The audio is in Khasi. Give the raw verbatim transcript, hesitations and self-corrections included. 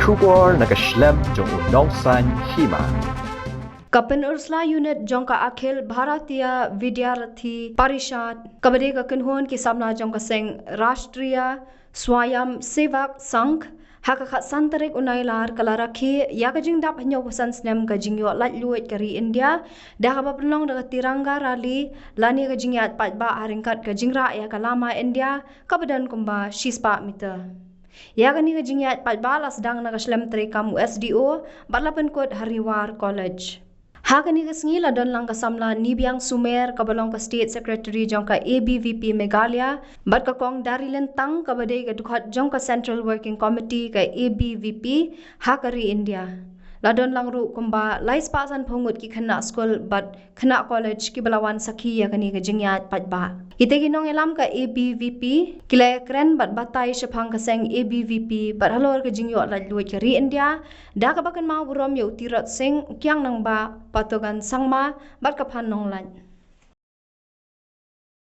Khubor na ka shlem jong u nongsan hima. Ka Pynursla Unit jong ka Akhil Bharatiya Vidyarthi Parishad, kaba dei ka kynhun ki samla jong ka seng Rashtriya Swayamsevak Sangh, ha ka khatsan tarik u Nailar ka la rakhe ïa ka jingdap hynñiewphew san snem ka jingïoh laitluid ka ri India da kaba pynlong da ka Tiranga Rally lane ka jingïaid paidbah ha ryngkat ka jingrah ïa ka lama India kaba don kumba shispah meter. Ïa kane ka jingïaid paidbah la sdang na ka shlem treikam u S D O bad la pynkut ha Rewar College. Ha kane ka sngi la don lang ka samla Nibiang Sumer kaba long ka State Secretary jong ka A B V P Meghalaya bad ka Kong Darilin Tang kaba dei ka dkhot jong ka Central Working Committee ka A B V P ha ka ri India. La don lang ruh kumba lai spah sanphew ngut ki khynnah skul bad khynnah college kiba la wan sakhi ïa kane ka jingïaid paidbah. Kita ki nongïalam ka A B V P ki la ïakren bad batai shaphang ka seng A B V P bad halor ka jingïoh laitluid ka ri India da kaba kynmaw burom ïa u Tirot Singh, u Kiang Nangbah, Patogan Sangma bad ka Phan Nonglait.